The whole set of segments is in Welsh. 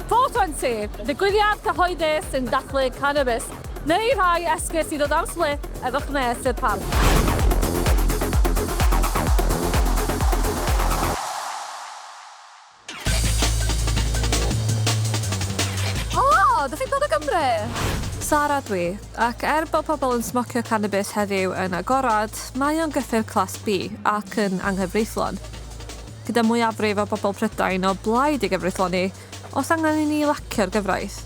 420, digwyddiad cyhoeddus sy'n dathlu cannabis, neu rhai esgus i ddod am sblip efo'ch mêts i'r parc. O, dych chi'n dod o Gymru? Sara dwi, ac er bod pobl yn smocio cannabis heddiw yn agorad, mae o'n gyffur Class B ac yn anghyfreithlon. Gyda mwyafrif o bobl Prydain o blaid ei gyfreithloni, oes angen i ni lacio'r gyfraith?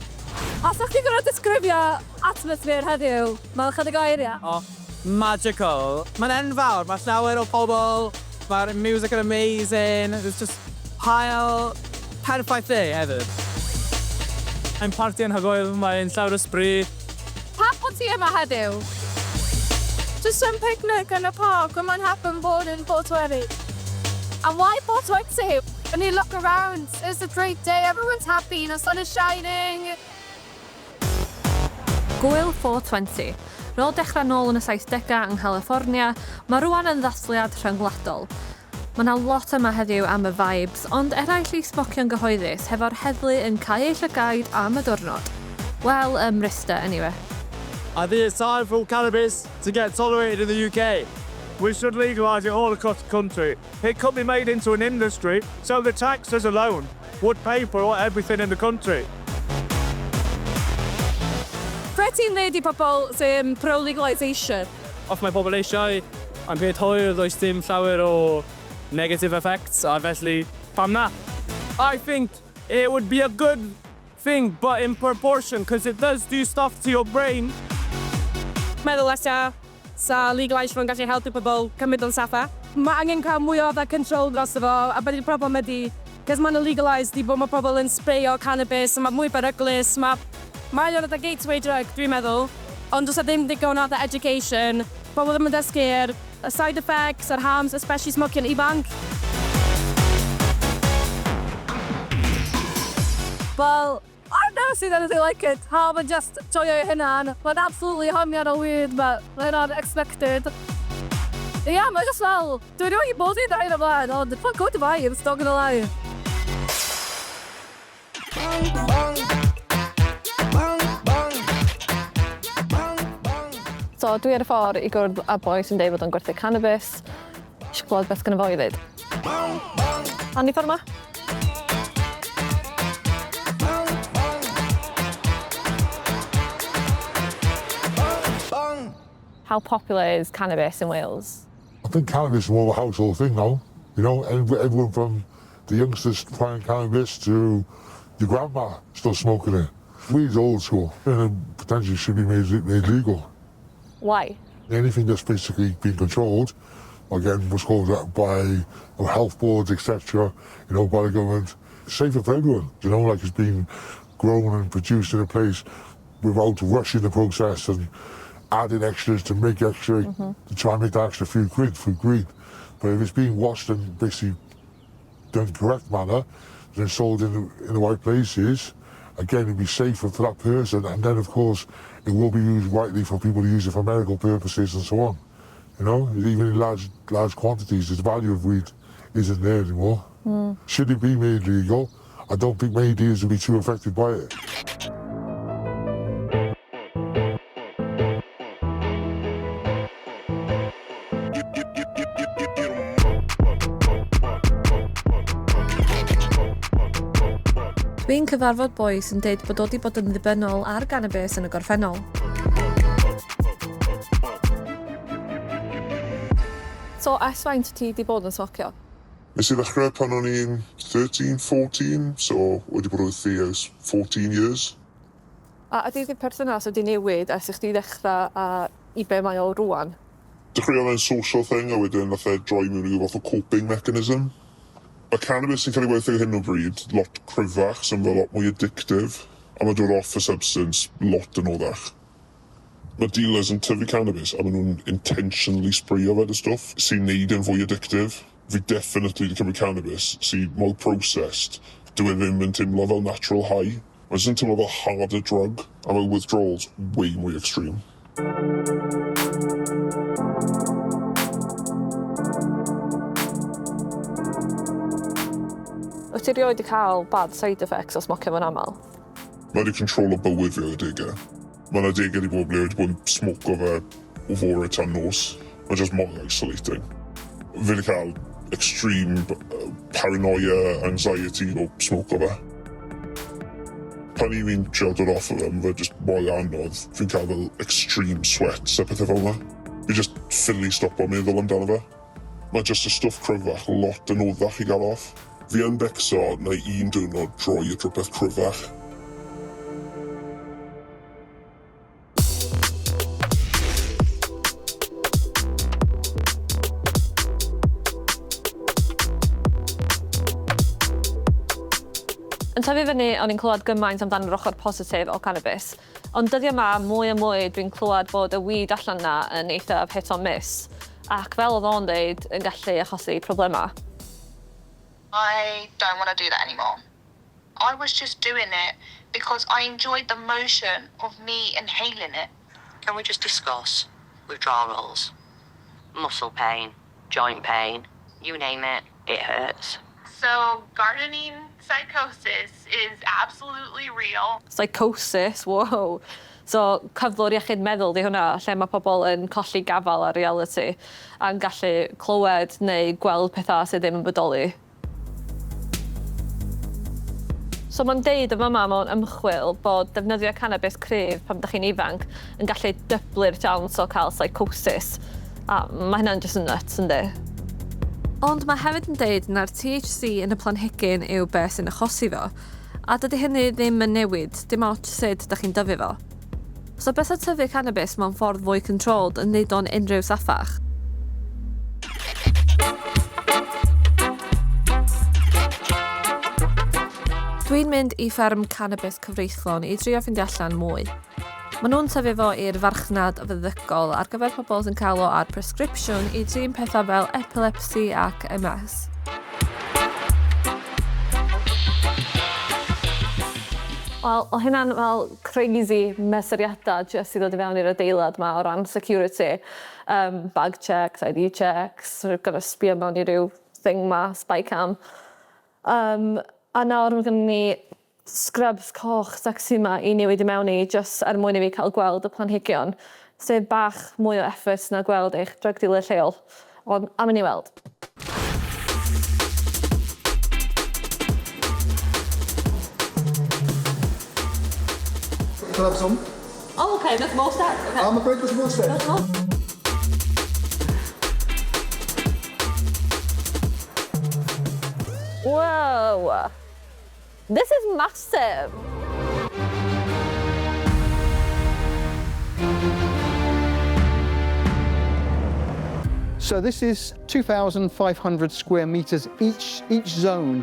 Os ydych chi'n gorfod disgrifio atmosffer heddiw mewn chydig o eiriau? O, magical. Mae'n enfawr, mae llawer o pobl, mae'r music yn amazing, it's just hael perffaith day hefyd. Mae'n parti anhygoel, mae'n llawer o sbri. Pam bod ti yma heddiw? Just some picnic yn y park when mae'n happen bod yn 420. And why 420? When you look around, it's a great day, everyone's happy, the sun is shining. Gŵyl 420. Ar ôl dechrau nôl yn y saithdegau yng Nghaliffornia, mae rwan yn ddathliad rhyngwladol. Mae 'na lot yma heddiw am y vibes, ond eraill i smocio'n gyhoeddus hefo'r heddlu yn cau eu llygaid am y diwrnod. Wel, ym Mryste, eniwe. I think it's time for cannabis to get tolerated in the UK. We should legalise it all across the country. It could be made into an industry, so the taxes alone would pay for everything in the country. Be ti'n dweud i pobl sy'n pro-legalisation? Os mae pobl eisiau, am peth hwyr, does dim llawer o negative effects, a felly pam na? I think it would be a good thing, but in proportion, because it does do stuff to your brain. Meddwl ella sa legalisio fo'n gallu helpu pobl cymryd o'n saffach. Mae angen cael mwy o fatha control drosto fo, a beth yw'r problem ydy, cos mae'n legalised i bod mae pobl yn sprayo cannabis, a mae mwy beryglus, mae o'n fatha gateway drug, dwi'n meddwl, ond does 'na ddim digon o fatha education, pobl ddim yn dysgu'r y side effects a'r harms, especially smocio'n ifanc. Well, I've never seen anything like it. Ha, mae'n just joio ei hunan. Mae'n absolutely hongian o weed, but mae hynna'n expected. Ie, yeah, mae'n just fel, dwi rioed bod i ddau o'r blaen, ond fuck good vibes, not gonna lie. Bang, bang. Bang, bang. Bang, bang. So, dwi ar y ffordd i gwrdd â boi sy'n deud bod o'n gwerthu cannabis. Eisiau gweld beth gynno fo i ddweud. Bang, bang. Awn ni ffordd 'ma? Bang, bang. Bang, bang. How popular is cannabis in Wales? I think cannabis is more of a household thing now. Everyone from the youngsters trying cannabis to your grandma still smoking it. Weed's old school and it potentially should be made legal. Why? Anything that's basically been controlled, again, was called by health boards, etc., by the government, safer for everyone. Like it's been grown and produced in a place without rushing the process and adding extras to make extra, to try and make that extra few quid through greed. But if it's being washed and basically done correct manner, then sold in the right places, again, it'd be safer for that person. And then, of course, it will be used rightly for people to use it for medical purposes and so on. Even in large, large quantities, the value of weed isn't there anymore. Should it be made legal, I don't think many dealers will be too affected by it. Get, get, get, get, get, get, get 'em up, up, up, up, up, up, up, up, up, up. Dwi'n cyfarfod boi sy'n deud bod o wedi bod yn ddibynnol ar gannabis yn y gorffennol. So, ers faint ti wedi bod yn smocio? Nes i ddechrau pan o'n i'n 13, 14, so wedi bod wrthi ers 14 years. A ydy perthynas wedi newid ers i chdi ddechrau a i be mae o rwan? Dechreuodd e'n social thing a wedyn nath e droi mewn i ryw fath o coping mechanism. Mae cannabis sy'n cael ei werthu ar hyn o bryd lot cryfach, so mae lot mwy addictive, a mae dod off y substance lot yn anoddach. Mae dealers yn tyfu cannabis a maen nhw'n intentionally sprayo fe 'da stwff sy'n neud e'n fwy addictive. Fi definitely 'di cymryd cannabis sy mor processed, dyw e ddim yn teimlo fel natural high. Mae jyst yn teimlo fel harder drug, a mae withdrawals way mwy extreme. Wyt ti rioed 'di cael bad side effects o smocio fo'n aml? Mae wedi controlo bywyd fi ar adegau. Mae 'na adegau 'di bod ble wedi bod yn smoco fe o fore tan nos. Mae just mor isolating. Fi 'di cael extreme paranoia, anxiety o smoco fe. Pan i fi'n trio dod off o fe, mae fe just mor anodd. Fi'n cael fel extreme sweats a pethau fel 'na. Fi just ffili stopo meddwl amdano fe. Mae just y stwff cryfach lot anoddach i gael off. Fi yn becso na i un diwrnod droi at rhywbeth cryfach. Yn tyfu fyny, o'n i'n clywed gymaint amdan yr ochr positif o cannabis. Ond dyddiau 'ma, mwy a mwy dwi'n clywed bod y weed allan 'na yn eithaf hit or miss, ac fel oedd o'n deud, yn gallu achosi problemau. I don't want to do that anymore. I was just doing it because I enjoyed the motion of me inhaling it. Can we just discuss withdrawals? Muscle pain, joint pain, you name it, it hurts. So, gardening psychosis is absolutely real. Psychosis, wow. So, cyflwr iechyd meddwl 'di hwnna, lle mae pobl yn colli gafal ar reality a'n gallu clywed neu gweld pethau sydd ddim yn bodoli. So mae'n deud yn fama mewn ymchwil bod defnyddio cannabis cryf pan ydych chi'n ifanc yn gallu dyblu'r siawns o cael psychosis. A mae hynna'n just yn nuts, yndi? Ond mae hefyd yn deud na'r THC yn y planhigyn yw beth sy'n achosi fo, a dydy hynny ddim yn newid, dim ots sut ydych chi'n dyfu fo. So bysa tyfu cannabis mewn ffordd fwy controlled yn neud o'n unrhyw saffach? Dwi'n mynd i fferm cannabis cyfreithlon i drio ffindio allan mwy. Maen nhw'n tyfu fo i'r farchnad feddygol ar gyfer pobl sy'n cael o ar presgripsiwn i drin pethau fel epilepsi ac MS. Wel, o' hynna'n fel crazy mesuriadau jyst i ddod i fewn i'r adeilad 'ma o ran security. Bag checks, ID checks, gorfod sbio mewn i ryw thing 'ma, spy cam. A nawr ma' gynnon ni scrubs coch sexy 'ma i newid i mewn i jyst er mwyn i fi cael gweld y planhigion, sef bach mwy o effort na gweld eich drug dealer lleol. Ond am i ni weld. Can I have some? Oh, okay, there's more steps. Okay. I'm afraid there's more steps. There's more. Whoa! This is massive! So this is 2,500 square meters each zone.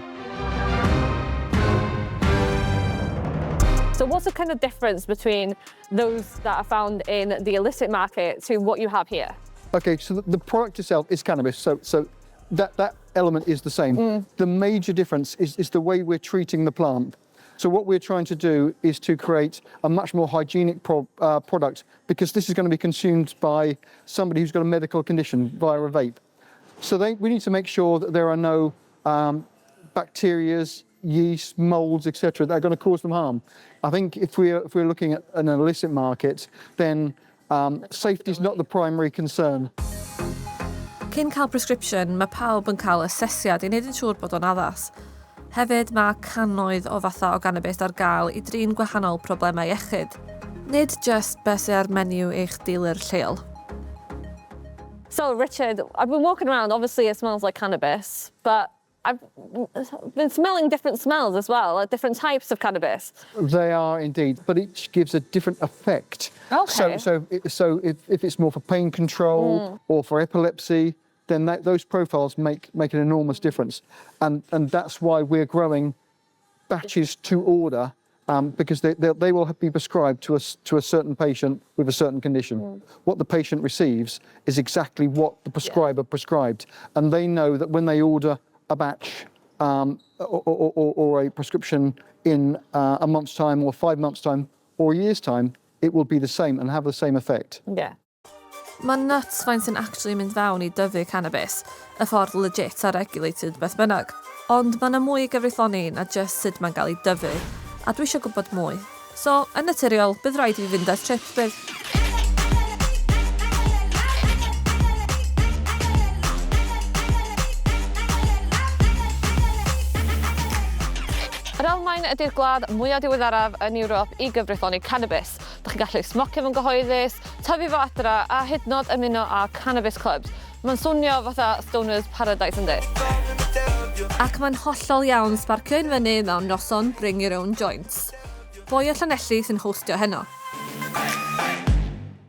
So what's the kind of difference between those that are found in the illicit market to what you have here? Okay, so the product itself is cannabis, so that element is the same. The major difference is the way we're treating the plant. So what we're trying to do is to create a much more hygienic product, because this is going to be consumed by somebody who's got a medical condition via a vape. So we need to make sure that there are no bacteria, yeast, molds, etc. that are going to cause them harm. I think if we're looking at an illicit market, then safety is not the primary concern. Cyn cael prescription, mae pawb yn cael asesiad i wneud yn siŵr bod o'n addas. Hefyd, mae cannoedd o fathau o gannabis ar gael i drin gwahanol problemau iechyd. Nid just beth sydd ar menu eich dealer lleol. So, Richard, I've been walking around, obviously it smells like cannabis, but I've been smelling different smells as well, like different types of cannabis. They are indeed, but each gives a different effect. So if it's more for pain control or for epilepsy, then those profiles make an enormous difference. And that's why we're growing batches to order, because they will be prescribed to a certain patient with a certain condition. What the patient receives is exactly what the prescriber prescribed. And they know that when they order a batch or a prescription in a month's time or 5 months' time or a year's time, it will be the same and have the same effect. Mae nuts faint sy'n actually mynd fewn i dyfu cannabis, y ffordd legit a regulated beth bynnag. Ond mae 'na mwy i gyfreithloni na jyst sut mae'n gael ei dyfu, a dwi eisiau gwybod mwy. So, yn naturiol, bydd rhaid i fi fynd ar trip bydd? Yr Almaen ydy'r gwlad mwyaf diweddaraf yn Ewrop i gyfreithloni cannabis. Dych chi'n gallu smocio fo'n gyhoeddus, tyfu fo adra a hyd yn oed ymuno â cannabis clubs. Mae'n swnio fatha stoner's paradise yndi? Ac mae'n hollol iawn sbarcio un fyny mewn noson bring your own joints. Boi o Llanelli sy'n hostio heno.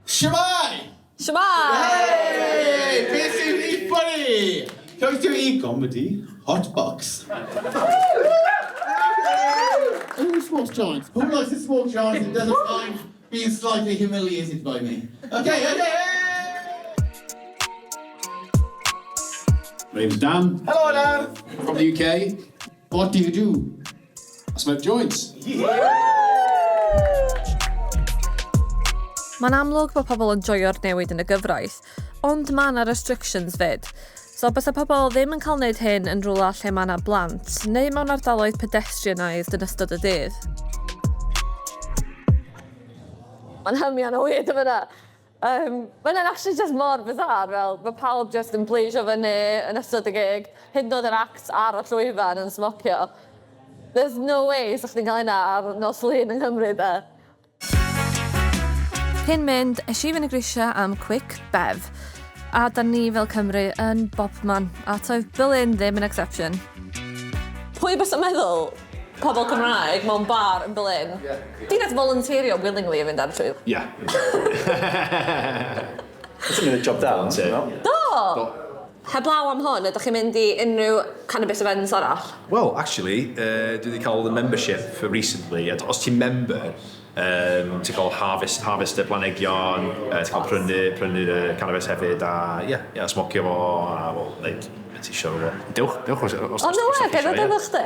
Shwmae! Shwmae! Hey! Beth yw'n i bori? Croeso i Gomedi Hot Box. Who smokes joints? Who likes to smoke joints and doesn't mind being slightly humiliated by me? Okay, okay! My name's Dan. Hello, Dan. From the UK. What do you do? I smoke joints. Mae'n amlwg bod pobl yn joio'r newid yn y gyfraith, ond mae yna restrictions fyd. So bysa pobl ddim yn cael wneud hyn yn rhywle lle mae yna blant, neu mewn ardaloedd pedestrianised yn ystod y dydd. Mae'n hymian o weed yn fyna. Mae'n actually just mor bizarre, fel mae pawb just yn blazio fyny yn ystod y gig, hyd yn oed yr acts ar y llwyfan yn smocio. There's no way sa chdi'n cael hynna ar nos Lun yng Nghymru de. Cyn mynd, es i fyny grisiau am quick bev. A da ni fel Cymru yn bobman, a toedd Berlin ddim yn exception. Pwy bysa'n meddwl pobl Cymraeg mewn bar yn Berlin? Ti'n at volunteerio willingly i fynd ar y llwyf? Yeah. That's a job down. Do! Heblaw am hwn, ydych chi'n mynd i unrhyw cannabis events arall? Well, actually, dwi wedi cael the membership for recently. A os ti'n member, ti'n cael harvest y planhigion, ti'n cael prynu cannabis hefyd, a yeah, smocio fo, a well, neud beth ti isio fo. Dewch os O, no os way, chi gael isio, ddod efo chdi?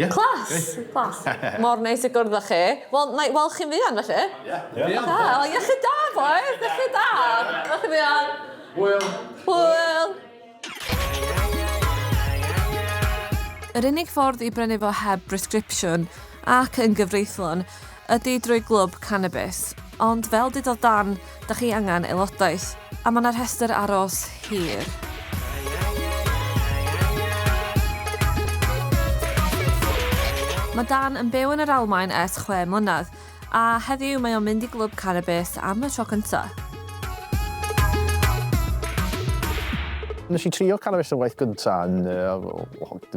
Ie. Class, class. Mor neis i gwrdd â chi. Wel, na i weld chi'n fuan, felly. Ie. Da, wel, iechyd da, boys, iechyd da. Weld chi'n fuan. Hwyl. Hwyl. Yr unig ffordd i brynu fo heb prescription ac yn gyfreithlon ydy drwy glwb cannabis. Ond fel dudodd Dan, da chi angen aelodaeth, a mae yna rhestr aros hir. Mae Dan yn byw yn yr Almaen ers 6 mlynedd, a heddiw mae o'n mynd i glwb cannabis am y tro cyntaf. Nes i trio cannabis yn waith gynta yn,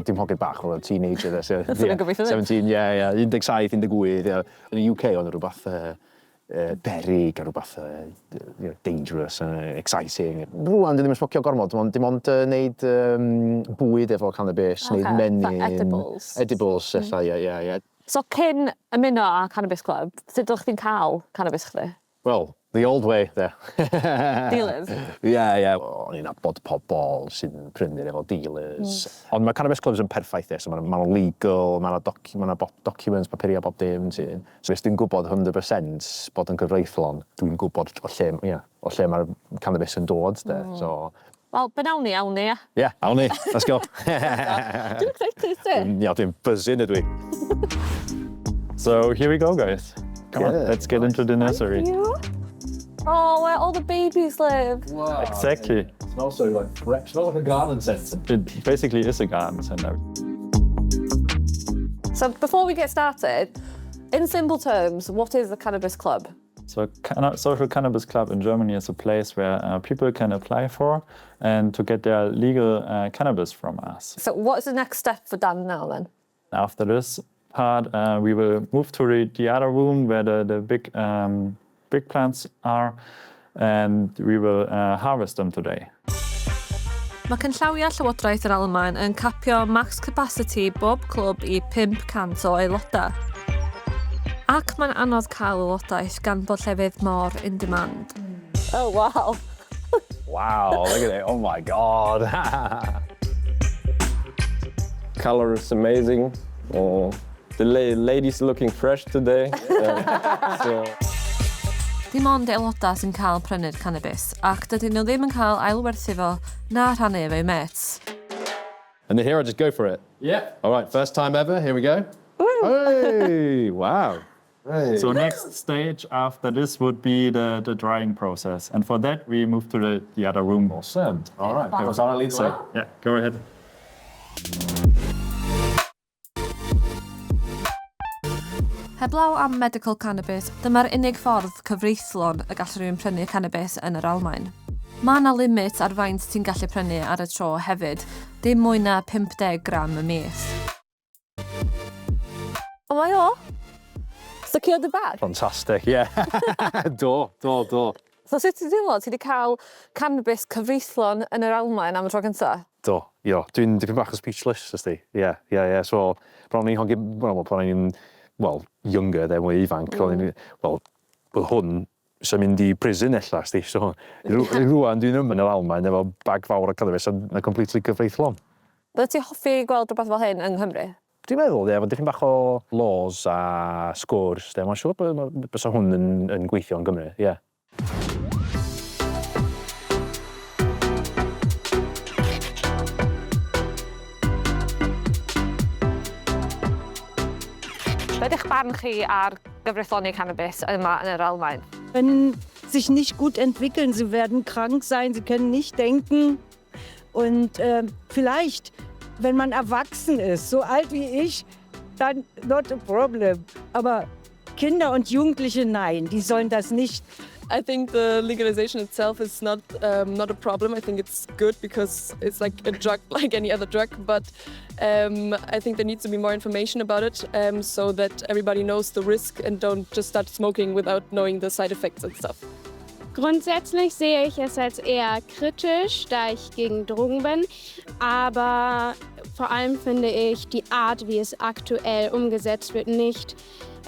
dim hogyn bach, fel teenager. So, Swn i'n gobeithio ddim. 17, ie, 17, 18, ie. Yn y UK oedd rhywbeth beryg a rhywbeth dangerous and exciting. Rwan, dwi ddim yn smocio gormod, dim ond neud bwyd efo cannabis, Ocê, neud menyn. fatha edibles. Edibles, ella, ie. So cyn ymuno â Cannabis Club, sut o'ch chdi'n cael cannabis chdi? Well, the old way there. Dealers? Ie. O'n i'n nabod pobl sy'n prynu efo dealers. Ond mae cannabis clubs yn perffaith, so mae'n ma legal, mae'n doc, ma documents, papuria, bob dim. So os dwi'n gwybod 100% bod yn gyfreithlon, dwi'n gwybod o lle, yeah, o lle mae'r cannabis yn dod. De. So, Wel, be nawn ni, awn ni, ia. yeah, awn ni, let's go. Dwi'n excited, ti? Ia, dwi'n buzzing ydw i. So here we go, guys. Come on, Yeah. let's get into the nursery. You? Oh, where all the babies live. Wow. Exactly. Smells so like fresh. Smells like a garden centre. It basically is a garden center. So before we get started, in simple terms, what is the Cannabis Club? So, Social Cannabis Club in Germany is a place where people can apply for and to get their legal cannabis from us. So what's the next step for Dan now then? After this part, we will move to the other room where the big plants are, and we will harvest them today. Mae cynllawiau Llywodraeth yr Almaen yn capio max capacity bob clwb i 500 o aelodau. Ac mae'n anodd cael aelodaeth gan bod llefydd mor in demand. Oh, wow. Wow, look at it. Oh my God. Color is amazing. The ladies looking fresh today. So Dim ond aelodau sy'n cael prynu'r cannabis, ac dydyn nhw ddim yn cael ailwerthu fo na rhannu efo'u mates. And then here I just go for it. Yeah. All right, first time ever. Here we go. Hey, wow. Hey. So next stage after this would be the, the drying process. And for that, we move to the, the other room. Awesome. All right. Okay, Rosanna, lead the So, way. yeah, go ahead. Heblaw am medical cannabis, dyma'r unig ffordd cyfreithlon y gall rhywun prynu cannabis yn yr Almaen. Mae yna limit ar faint ti'n gallu prynu ar y tro hefyd, dim mwy na 50 gram y mis. O mae o! Secured the bag. Fantastic, yeah. do, do, do. So sut ti'n teimlo? Ti wedi cael cannabis cyfreithlon yn yr Almaen am y tro cyntaf? Do, io. Dwi'n dipyn bach o speechless, ysdi. Ie, ie, ie. So, pan o'n i'n hogyn, wel, pan o'n i'n, well, younger, then, mwy ifanc, o'n i'n, well, oedd hwn sy'n mynd i prison ella, sti. So, rwan dwi'n yma yn yr Almaen efo bag fawr o cannabis yn yn completely cyfreithlon. Bydde ti hoffi gweld rhywbeth fel hyn yng Nghymru? Dwi'n meddwl, ie, efo dipyn bach o laws a sgwrs, de, mae'n siŵr bod bysa hwn yn, yn gweithio yn Gymru, ie. Be ydych barn chi ar gyfreithloni cannabis yma yn yr Almaen? Wenn sich nicht gut entwickeln, sie werden krank sein, sie können nicht denken. Und äh, vielleicht, wenn man erwachsen ist, so alt wie ich, dann not a problem. Aber Kinder und Jugendliche, nein, die sollen das nicht. I think the legalization itself is not not a problem. I think it's good because it's like a drug, like any other drug. But I think there needs to be more information about it so that everybody knows the risk and don't just start smoking without knowing the side effects and stuff. Grundsätzlich sehe ich es als eher kritisch, da ich gegen Drogen bin. Aber vor allem finde ich die Art, wie es aktuell umgesetzt wird, nicht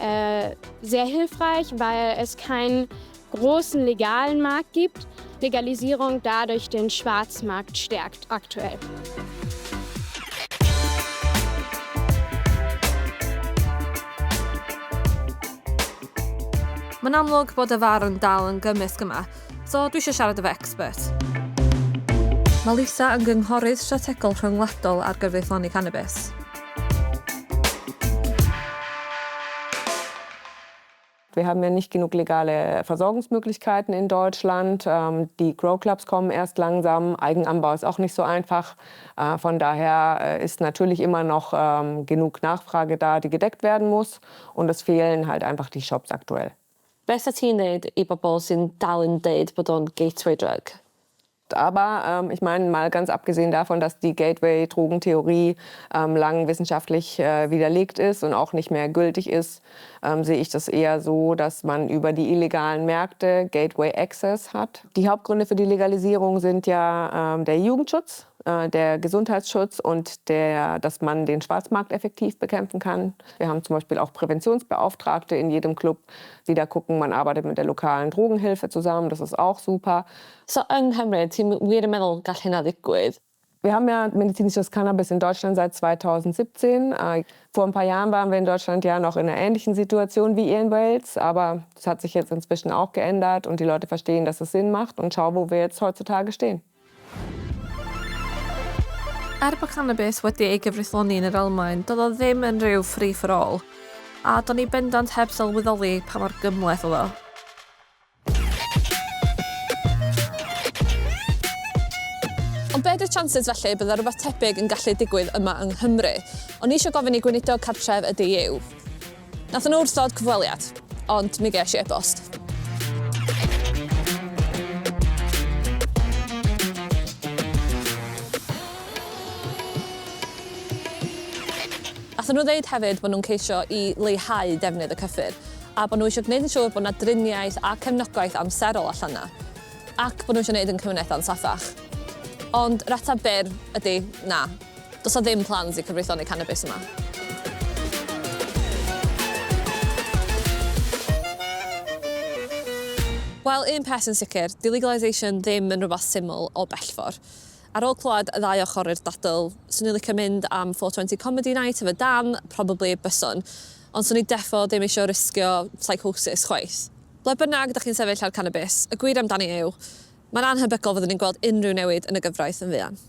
äh, sehr hilfreich, weil es keinen großen legalen Markt gibt. Legalisierung dadurch den Schwarzmarkt stärkt aktuell. Mae'n amlwg bod y farn dal yn gymysg yma, so dwi eisiau siarad efo expert. Mae Lisa yn gynghorydd strategol rhyngwladol ar gyfreithloni cannabis. Wir haben ja nicht genug legale Versorgungsmöglichkeiten in Deutschland. Die Grow Clubs kommen erst langsam. Eigenanbau ist auch nicht so einfach. Von daher ist natürlich immer noch genug Nachfrage da, die gedeckt werden muss. Und es fehlen halt einfach die Shops aktuell. Be sa ti'n neud i bobl sy'n dal yn deud bod o'n gateway drug? Aber ich meine, mal ganz abgesehen davon, dass die Gateway-Drogentheorie lang wissenschaftlich widerlegt ist und auch nicht mehr gültig ist, sehe ich das eher so, dass man über die illegalen Märkte Gateway Access hat. Die Hauptgründe für die Legalisierung sind ja der Jugendschutz, der Gesundheitsschutz und der, dass man den Schwarzmarkt effektiv bekämpfen kann. Wir haben zum Beispiel auch Präventionsbeauftragte in jedem Club, die da gucken, man arbeitet mit der lokalen Drogenhilfe zusammen, das ist auch super. So yng Nghymru, ti'n wir yn meddwl gall hynna ddigwydd? Wir haben ja medizinisches Cannabis in Deutschland seit 2017. Vor ein paar Jahren waren wir in Deutschland ja noch in einer ähnlichen Situation wie ihr in Wales. Aber das hat sich jetzt inzwischen auch geändert und die Leute verstehen, dass es Sinn macht und schau, wo wir jetzt heutzutage stehen. Er bod cannabis wedi ei gyfreithloni yn yr Almaen, doedd o ddim yn rhyw free for all. A do'n i bendant heb sylweddoli pa mor gymhleth oedd o. Ond be ydy'r chances felly bydda rhywbeth tebyg yn gallu digwydd yma yng Nghymru? O'n i eisiau gofyn i gweinidog cartref y DU. Nath nhw wrthod cyfweliad, ond mi ges i e-bost. Nathon nhw ddeud hefyd bod nhw'n ceisio i leihau defnydd y cyffur, a bod nhw eisiau gwneud yn siŵr bod yna driniaeth a cefnogaeth amserol allan yna, ac bod nhw eisiau gwneud yn cymuned yn saffach. Ond yr ateb byr ydy na. Does 'na ddim plans i cyfreithloni cannabis yma. Wel, un peth yn sicr, 'di legalisation ddim yn rhywbeth syml o bell ffordd. Ar ôl clywed y ddau ochr i'r dadl, swn i'n licio mynd am 420 Comedy Night efo Dan, probably byswn. Ond swn i defo ddim eisiau risgio psychosis chwaith. Ble bynnag ydych chi'n sefyll ar cannabis, y gwir amdani yw, mae'n anhebygol fyddwn ni'n gweld unrhyw newid yn y gyfraith yn fuan.